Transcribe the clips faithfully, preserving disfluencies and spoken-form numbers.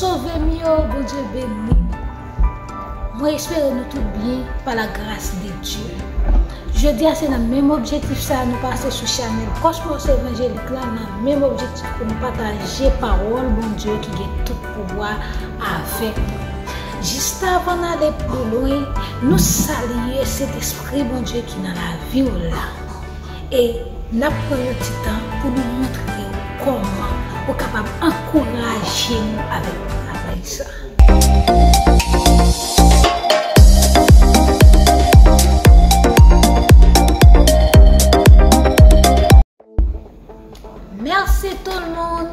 Sove m yo, Bondye beni. Mwen espere nou tout byen pa la gras de Dye. Jodi a se nan menm objektif sa a nou pase sou chanèl Cosmos Evangelik la nan menm objektif pou nou pataje pawòl Bondye ki gen tout pouvwa avèk nou. Jis avan n ale pi lwen, nou salye Sentespri Bondye ki nan lavi w la. E n ap pran yon ti tan pou nou montre w kòman ou kapab ankouraje nou avèk travay sa. Mèsi tout moun.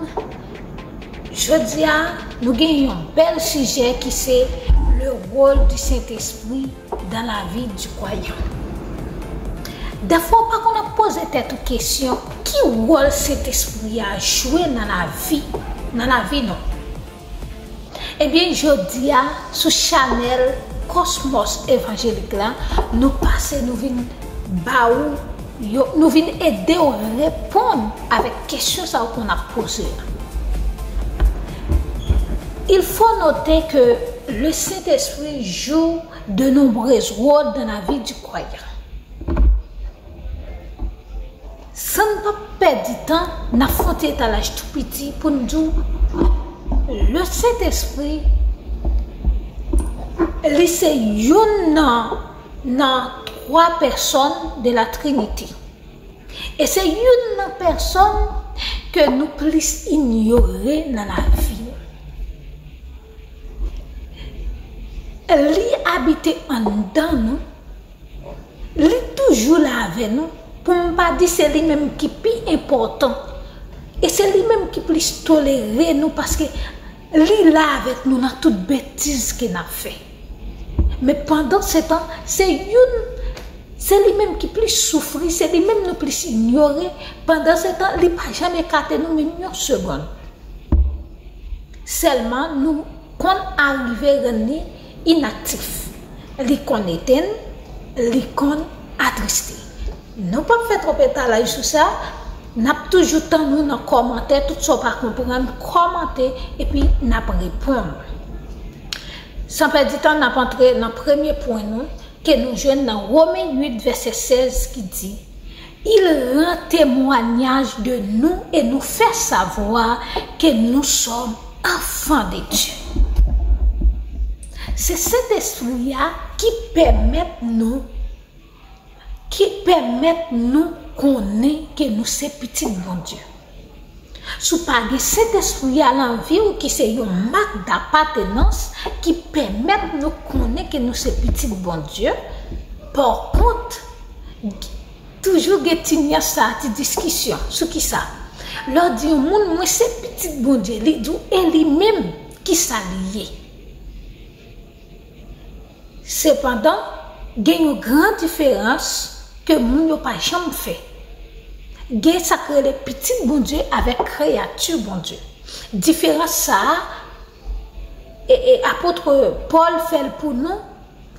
Jodi a, nou gen yon bèl sijè ki se le rôle du Saint-Esprit dans la vie du croyant. Dèfwa w pa konn ap poze tèt ou kesyon, ki wòl Sentespri a jwe nan lavi, nan lavi nou? Ebyen, jodi a, sou chanèl Cosmos Evangelik la, nou pase, nou vin ba ou yo, nou vin ede w reponn avèk kesyon sa ou konn ap poze a. Il faut noter que le Saint-Esprit joue de nombreux rôles dans la vie du croyant. San n p ap pèdi tan, n ap fè yon ti etalaj tou piti pou n di w, le Sentespri, li se youn nan, nan twa pèsòn de la Trinite. E se youn nan pèsòn ke nou plis inyore nan lavi nou. Li abite anndan nou, li toujou la avè nou, pou m pa di se li menm ki pi enpòtan. E se li menm ki plis tolere nou, paske li la avèk nou nan tout betiz ke n ap fè. Men pandan se tan, se youn, se li menm ki plis soufri, se li menm nou plis inyore. Pandan se tan, li pa janm ekate nou menm yon segonn. Sèlman, nou konn arive rann li inaktif. Li konn etenn, li konn atriste. Nou p ap fè twòp etalaj sou sa, n ap toujou tann ou nan kòmantè, tout sa w pa konprann, kòmante, epi n ap reponn. San pèdi tan, n ap antre nan premye pwen nou, ke nou jwenn nan Women uit vèsè sèz ki di, Il rend témoignage de nous et nous fait savoir que nous sommes enfants de Dieu. Se Sentespri a ki pèmèt nou, ki pèmèt nou konnen ke nou se pitit Bondye. Si w pa gen Sentespri a nan vi w, ki se yon mak dapatenans ki pèmèt nou konnen ke nou se pitit Bondye, pa kont, toujou gen ti nyans sa, ti diskisyon sou kisa. Lè w di yon moun, mwen se pitit Bondye, li di w, e li menm, kisa li ye? Sepandan, gen yon gran diferans ke moun yo pa janm fè. Gen sa k rele pitit Bondye avèk kreyati Bondye. Diferans sa a, e, e apot Pòl fè l pou nou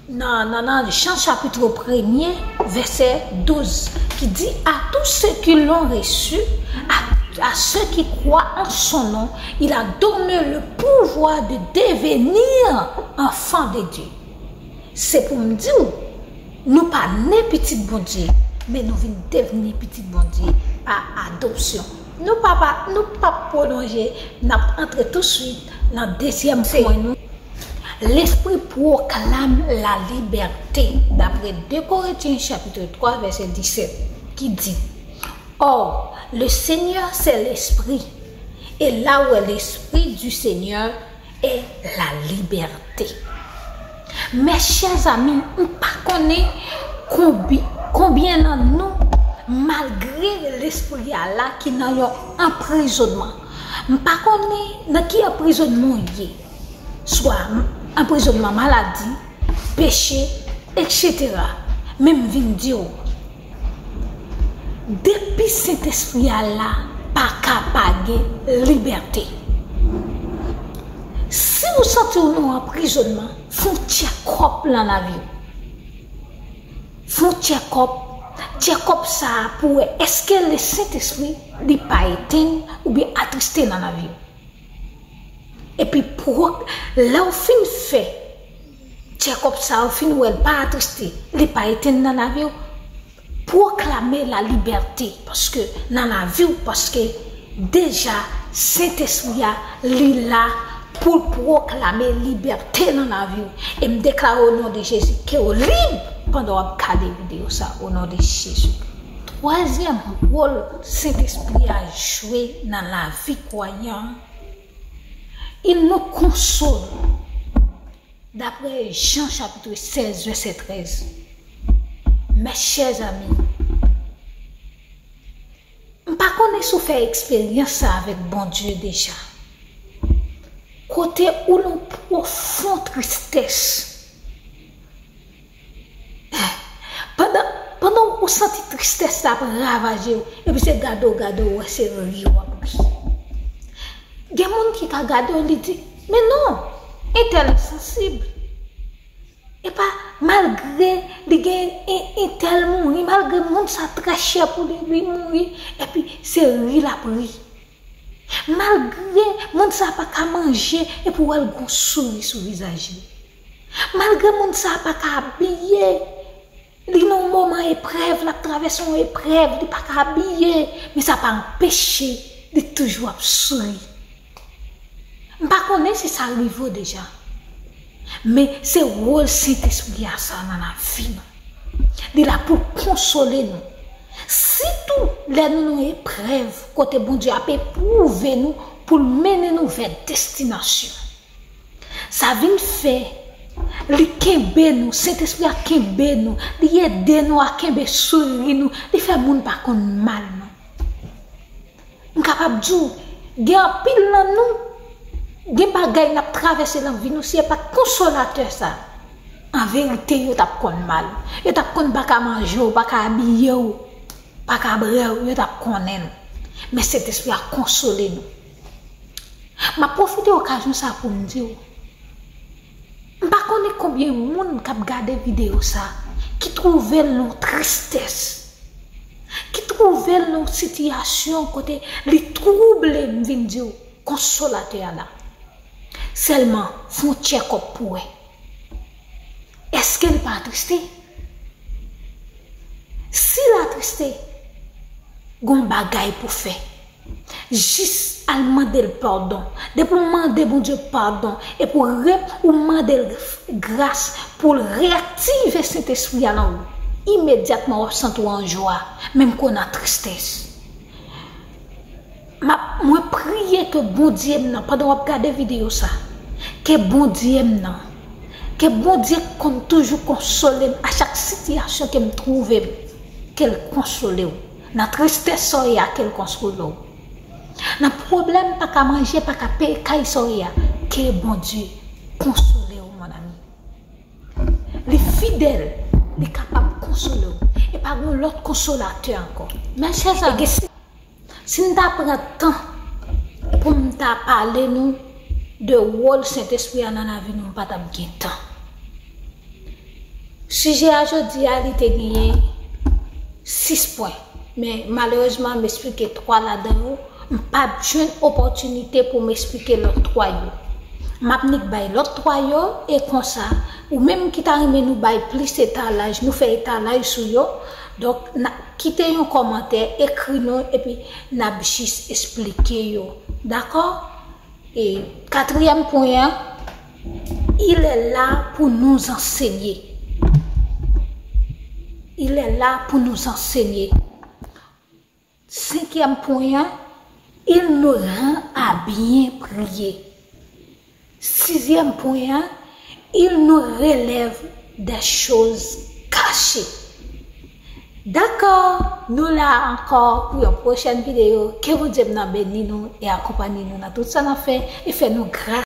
nan, nan, nan Jan chapit premye, vèsè douz, ki di, À tous ceux qui l'ont reçu, à, à ceux qui croient en son nom, il a donné le pouvoir de devenir enfants de Dieu. Se pou m di w, nou pa ne pitit Bondye, men nou vin devni pitit Bondye pa adopsyon. Nou pa, pa, nou p ap pwolonje, n ap antre touswit nan dezyèm pwen nou. L'Esprit proclame la liberté, d'après deux Corinthiens chapitre trois, verset dix-sept, qui dit, Or, le Seigneur, c'est l'Esprit, et là où est l'Esprit du Seigneur, est la liberté. Mes chers amis, m pa konnen konbi-, konbyen nan nou, malgre lespri a la, ki nan yon anprizonnman. M pa konnen nan ki anprizonnman w ye. Swa anprizonnman maladi, peche, etsetera. Men m vin di w, depi Sentespri a la, pa ka pa gen libète. Si w santi w nan anprizonnman, fè yon tchèkòp nan lavi w. Fè yon tchèkòp. Tchèkòp sa a pou wè èske le Sentespri li pa etenn oubyen atriste nan lavi w. Epi pwòp, lè w fin fè tchèkòp sa, ou fin wè l pa atriste, li pa etenn nan lavi w, pwoklame lalibète, paske nan lavi w, paske deja Sentespri a, li la pou l pwoklame libète nan lavi w. E m deklare o non de Jezi ke w lib pandan w ap gade videyo sa, o non de Jezi. Twazyèm wòl Sentespri a jwe nan lavi kwayan, il nous console. D'après Jean chapitre seize, verset treize. Mes chers amis, m pa konnen si w fè eksperyans sa avèk Bondye deja. Kote ou nan pwofon tristès. Pandan, pandan ou santi tristès la ap ravaje w, epi se gade w gade w wè se ri w ap ri. Gen moun ki ka gade w, li di, men non, entèl sansib. E pa malgre li gen en, entèl mouri, malgre moun sa trè chè pou li, li mouri, epi se ri l ap ri. Malgre moun sa pa ka manje, epi w wè l gon souri sou vizaj li. Malgre moun sa pa ka abiye, li nan yon moman eprèv, l ap travèse yon eprèv, li pa ka abiye, men sa pa anpeche li toujou ap souri. M pa konnen si sa rive w deja, men se wòl Sentespri a sa nan lavi nou. Li la pou l konsole nou. Sitou lè nou nan eprèv kote Bondye ap epwouve nou pou l mennen nou vè destinasyon. Sa vin fè li kenbe nou, Sentespri a kenbe nou, li ede nou a kenbe souri nou, li fè moun pa konn mal nou. M kapab di w, gen anpil nan nou, gen bagay n ap travèse nan vi nou, si e pa t konsolatè sa, an verite, yo t ap konn mal. Yo t ap konn pa ka manje w, pa ka abiye w, pa ka brè w, yo t ap konnen nou. Men Sentespri a konsole nou. M ap pwofite okazyon sa pou m di w, m pa konnen konbyen moun k ap gade videyo sa ki twouve l nan tristès, ki twouve l nan sitiyasyon kote li twouble, m vin di w, konsolatè a la. Sèlman, fè yon tchèkòp pou wè. Èske l pa atriste? Si l atriste, gon bagay pou fè. Jis al mande l padon. Depi w mande Bondye padon, epi w re-, ou mande l gras pou l reyaktive Sentespri a nan ou, imedyatman w ap santi w an jwa, menm ke w nan tristès. M ap, mwen priye ke Bondye m nan, pandan w ap gade videyo sa, ke Bondye m nan, ke Bondye konn toujou konsole m a chak sitiyasyon ke m twouve m, ke l konsole w. Nan tristès sa w ye a, ke l konsole w. Nan pwoblèm pa ka manje, pa ka peye kay sa w ye a, ke Bondye konsole w, mon ami. Li fidèl, li kapab konsole w. E pa gen lòt konsolatè ankò. Mes chers amis, si, si m ta pran tan pou m ta pale nou de wòl Sentespri a nan lavi nou, m pa t ap gen tan. Sijè a jodi a, li te genyen sis pwen. Men malerezman, m esplike twa ladan yo. M pa t jwenn opòtinite pou m esplike lòt twa yo. M ap nik bay lòt twa yo, e konsa, ou menm ki ta renmen nou bay plis etalaj, nou fè etalaj sou yo. Donk, n a, kite yon kòmantè, ekri nou, epi n ap jis esplike yo. Dakò? E katriyèm pwen an, il est là pour nous enseigner. Il est là pour nous enseigner. Senkyèm pwen an, il nous rend à bien prier. Sizyèm pwen an, il nous relève des choses cachées. Dakò, nou la ankò pou yon pwochèn videyo. Ke Bondye m nan beni nou e akonpanye nou nan tout sa n ap fè e fè nou gras.